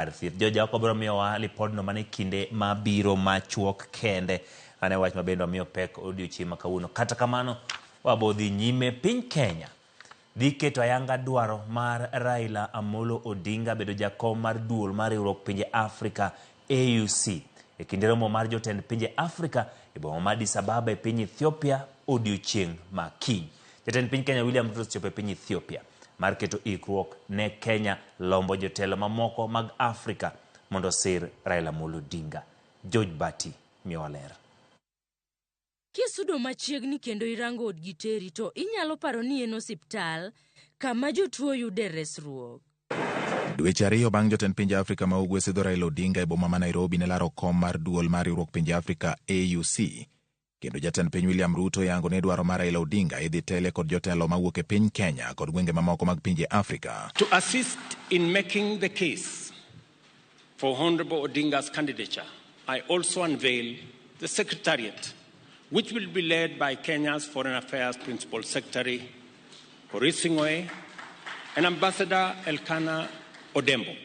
Kar thieth. George Jaoko biro miyowa lipodno mana e kinde mabiro machuok kende. Mano e wach ma bende wamiyo pek odiochieng' ma kawuono. Kata kamano, wabo dhi nyime piny Kenya dhi keto ayanga dwaro mar Raila Amolo Odinga bedo jakom mar duol mar riwruok pinje Afrika AUC e kinde romo mar jotend pinje Afrika e boma ma Addis Ababa e piny Ethiopia odiochieng' ma kiny. Jatend piny Kenya William Ruto osechopo e piny Ethiopia mar keto ikruok ne Kenya lombo jotelo mamoko mag Afrika mondo osir Raila Amolo Odinga. George Bati miyowa ler. Kisudo machiegni kendo irango od Giteri to inyalo paro ni en osiptal kama jotuo yude resruok. Dweche 2 bang' jotend pinje Afrika ma Ugwe sidho Raila Odinga e boma ma Nairobi ne laro kom mar duol mar riwruok pinje Afrika AUC, kendo jatend piny William Ruto yango ni dwaro mar Raila Odinga idhi tele kod jotelo mawuok e piny Kenya kod gwenge mamoko mag pinje Afrika. To assist in making the case for Honorable Odinga's candidature, I also unveil the Secretariat, which will be led by Kenya's Foreign Affairs Principal Secretary, Korir Sing'oei, and Ambassador Elkanah Odembo.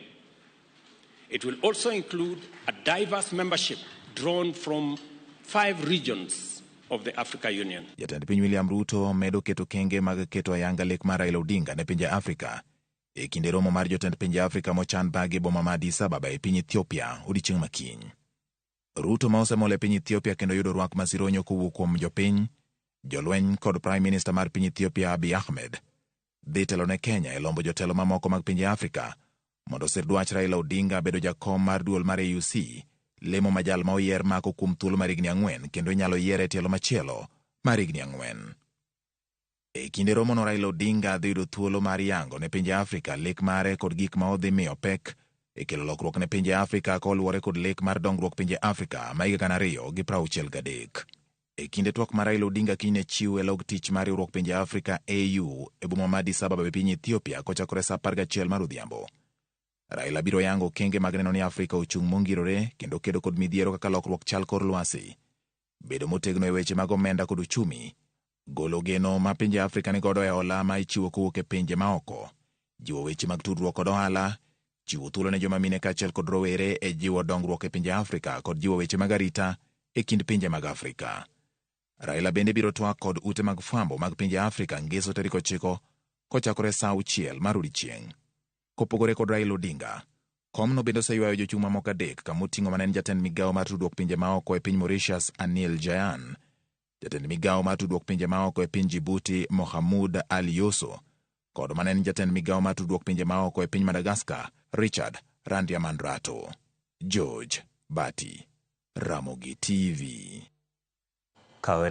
It will also include a diverse membership drawn from 5 regions of the Africa Union. Jatend piny William Ruto medo keto kenge mag keto ayanga lek mar Raila Odinga ne pinje Afrika e kinde romo mar jotend pinje Afrika mochan bagi boma ma Addis Ababa e piny Ethiopia odiechieng' ma kiny. Ruto ma osemol e piny Ethiopia kendo yudo rwak masironyo kowuok kuom jopiny, jolweny kod Prime Minister mar piny Ethiopia Abiy Ahmed dhi telo ne Kenya e lombo jotelo mamoko mag pinje Afrika mondo osir dwach Raila Odinga bedo jakom mar duol mar AUC, lemo ma jal ma oyier mako kuom thuolo mar higni 4 kendo inyalo yiere e tielo machielo mar higni 4. E kinde romono Raila Odinga dhi yudo thuolo mar yango ne pinje Afrika lek mare kod gik ma odhi miyo pek e kelo lokruok ne pinje Afrika koluwore kod lek mar dongruok pinje Afrika ma higa 2063. E kinde twak mar Raila Odinga kiny ne chiw e log tich mar riwruok pinje Afrika AU e boma ma Addis Ababa e piny Ethiopia kochakore saa 11 mar odhiambo. Raila biro yango okenge mag neno ni Afrika ochung' mongirore kendo kedo kod midhiero kaka lokruok chal kor lwasi, bedo motegno e weche mag omenda kod uchumi, golo geno ma pinje Afrika nigodo e hola ma ichiwo kowuok e pinje maoko, jiwo weche mag tudruok kod ohala, chiwo thuolo ne joma mine kaachiel kod rowere e jiwo dongruok e pinje Afrika kod jiwo weche mag arita e kind pinje mag Afrika. Raila bende biro twak kod ute mag fwambo mag pinje Afrika ngeso tarik 9 kochakore saa 6 mar odiechieng'. Kopogore kod Raila Odinga, komno bende oseywayo jochung' mamoko 3 kamoting'o mane en jatend migawo mar tudruok pinje maoko e piny Mauritius Anil Jayan, jatend migawo mar tudruok pinje maoko e piny Djibouti Mohamud Ali Yoso, kod mane en jatend migawo mar tudruok pinje maoko e piny Madagascar Richard Randriamandrato. George Bati, Ramogi TV. Kawere.